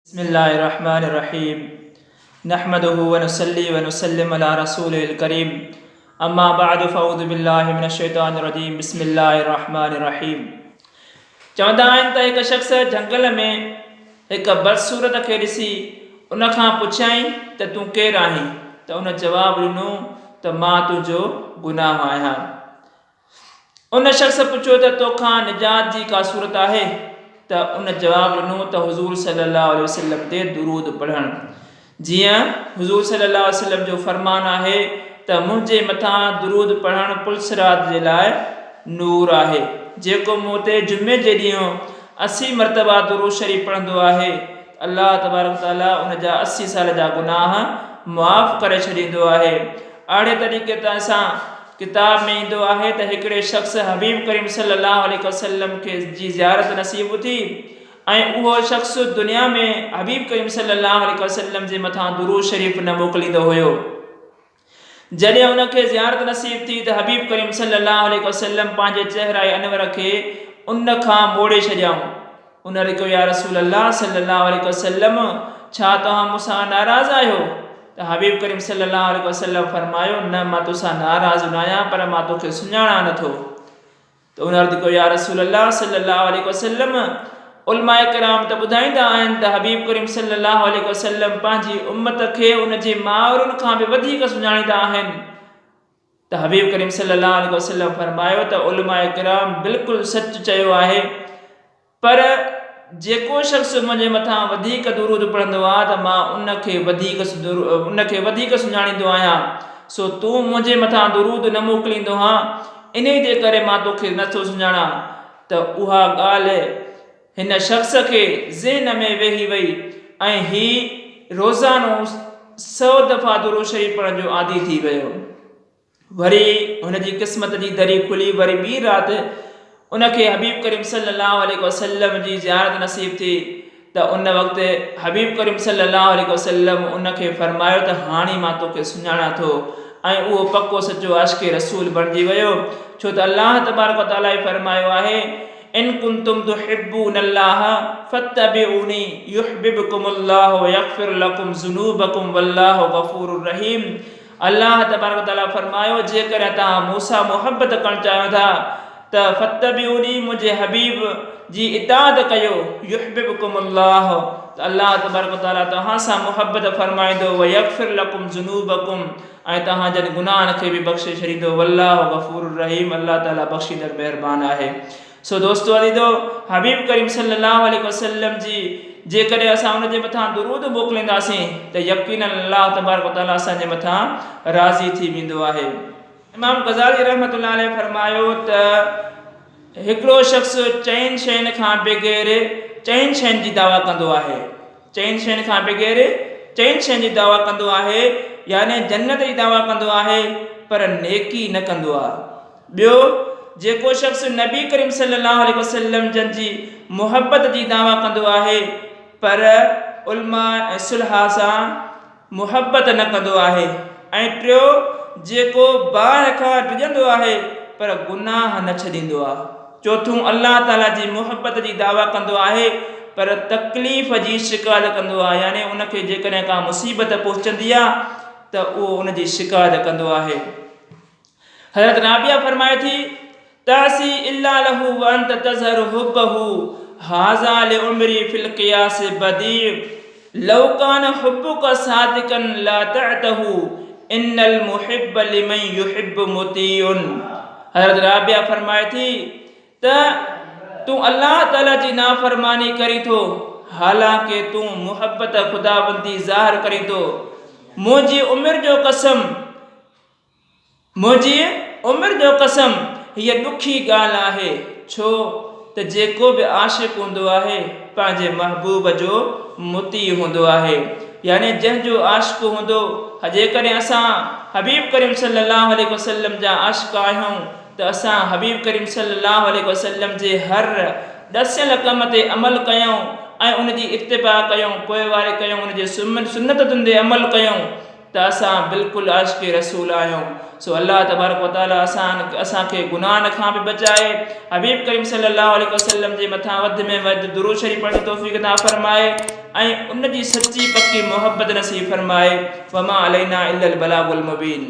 بسم الله الرحمن الرحيم نحمده ونصلي ونسلم على رسوله الڪريم اما بعد فاعوذ بالله من الشيطان الرجيم بسم الله الرحمن الرحيم چوندا آهن ته هڪ شخص جهنگل ۾ هڪ بدصورت کي ڏسي ان کان پڇيائين ته تون ڪير آهين ته ان جواب ڏنو ته مان تنهنجو گناهه آهيان. ان شخص پڇيو ته توکان نجات جي ڪا صورت آهي؟ ته ان جواب ڏنو ته حضور صلي الله عليه وسلم تي درود پڙهڻ. جيئن حضور صلي الله عليه وسلم جو فرمان آهي ته منهنجي مٿان درود پڙهڻ پلصراط جي لاء نور آهي. جيڪو مون تي جمعي جي ڏينهن 80 مرتبا درود شريف پڙهندو آهي ته الله تبارڪ وتعالي ان جا 80 سال جا گناهه معاف ڪري ڇڏيندو آهي. اهڙي طريقي سان ڪتاب ۾ ايندو آهي ته هڪڙي شخص حبيب ڪريم صلي الله عليه وسلم کي جي زيارت نصيب ٿي ۽ اهو شخص دنيا ۾ حبيب ڪريم صلي الله عليه وسلم جي مٿان درود شريف نه موڪليندو هيو. جڏهن ان کي زيارت نصيب ٿي ته حبيب ڪريم صلي الله عليه وسلم پنهنجي چهره انور کي ان کان موڙي ڇڏيائون. ان رڪيو يا رسول الله صلي الله عليه وسلم ڇا توهان مون سان ناراض آهيو؟ ته حبيب ڪريم صلي الله عليه وسلم فرمايو نه مان توسان ناراض ناهيان پر مان توکي سڃاڻان نٿو. ته ان عرض ڪيو يا رسول الله صلي الله عليه وسلم علماء ڪرام ته ٻڌائيندا آهن ته حبيب ڪريم صلي الله عليه وسلم پنهنجي امت کي ان جي مائرن کان به وڌيڪ سڃاڻيندا آهن. ته حبيب ڪريم صلي الله عليه وسلم فرمايو ته علماء ڪرام بلڪل سچ چيو آهي پر جيڪو شخص منهنجي مٿان وڌيڪ درود پڙهندو آهي ته مان ان کي وڌيڪ ان کي وڌيڪ سڃاڻيندو آهيان سو تون منهنجي مٿان درود نه موڪليندو هان انهي جي ڪري مان توکي نٿو سڃاڻان ته اها ڳالهه هن شخص کي ذهن ۾ ويهي وئي ۽ هي روزانو سئو دفعا درود شريف پڙهڻ جو عادي ٿي ويو. وري هن جي قسمت جي دري کلي وري ٻي رات ان کي حبيب ڪريم صلي الله عليه وسلم جي زيارت نصيب ٿي ته ان وقت حبيب ڪريم صلي الله عليه وسلم ان کي فرمايو ته هاڻي مان توکي سڃاڻان ٿو ۽ اهو پڪو سچو عاشق رسول بڻجي ويو ڇو ته الله تبارڪ وتعالي فرمايو آهي ان ڪنتم تحبون الله فاتبعوني يحببڪم الله ويغفر لڪم ذنوبڪم والله غفور رحيم الله تبارڪ وتعالي فرمايو جيڪڏهن توهان مون سان محبت ڪرڻ چاهيو ٿا ته فاتبعوني منهنجي حبيب جي اطاعت ڪيو يحببڪم الله ته الله تبارڪ وتعالي توهان سان محبت فرمائيندو ويغفر لڪم ذنوبڪم ۽ توهان جن گناهن کي به بخشي ڇڏيندو والله غفور رحيم الله تعالي بخشيندڙ مهربان آهي. سو دوستو عزيزو حبيب ڪريم صلي الله عليه وسلم جي جيڪڏهن اسان ان جي مٿان درود موڪلينداسين ته يقيناً الله تبارڪ وتعالي اسان جي مٿان راضي ٿي ويندو آهي. امام غزالي رحمة الله عليه فرمايو ته هڪڙو شخص چئن شين کان بغير چئن شين جي دعويٰ ڪندو آهي. چئن شين کان بغير چئن شين جي دعويٰ ڪندو آهي يعني جنت جي دعويٰ ڪندو آهي پر نيڪي نه ڪندو آهي. ٻيو جيڪو شخص نبي ڪريم صلي الله عليه وسلم جن جي محبت جي دعويٰ ڪندو آهي پر علماء ۽ صلحاء سان محبت نه ڪندو آهي ۽ ٽيو جيڪو باهه کان ڊڄندو آهي پر گناهه نه ڇڏيندو آهي. چوٿون الله تعالي جي محبت جي دعويٰ ڪندو آهي پر تڪليف جي شڪايت ڪندو آهي يعني ان کي جيڪڏهن ڪا مصيبت پهچندي آهي ته اهو ان جي شڪايت ڪندو آهي. حضرت رابعه فرمائي ٿي، تعصي الا له وانت تظهر حبه هذا لعمري في القياس بديع لو ڪان حبک صادقا لاطعته ان المحب لمن يحب مطيع حضرت رابعه فرمائي ٿي ته تون الله تعالي جي نافرماني ڪرين ٿو حالانڪه تون محبت خداوندي ظاهر ڪرين ٿو منهنجي عمر جو قسم منهنجي عمر جو قسم هيء ڏکي ڳالهه آهي، ڇو ته جيڪو به عاشق هوندو آهي، پنهنجي محبوب جو مطيع هوندو آهي، يعني جنهن جو عاشق هوندو، جيڪڏهن اسان حبيب ڪريم صلي الله عليه وسلم جا عاشق آهيون ته اسان حبيب ڪريم صلي الله عليه وسلم جي هر ڏسيل ڪم تي عمل ڪيون ۽ ان جي اتباع ڪيون، پوئواري ڪيون، ان جي سنتن تي عمل ڪيون. ته اسان بلڪل عاشق رسول آهيون. سو الله تبارڪ و تعالي اسان اسان کي گناهن کان به بچائي، حبيب ڪريم صلي الله عليه وسلم جي مٿان وڌ ۾ وڌ درود شريف پڙهڻ جي توفيق عطا فرمائي ۽ ان جي سچي پڪي محبت نصيب فرمائي. وما علينا الا البلاغ المبين.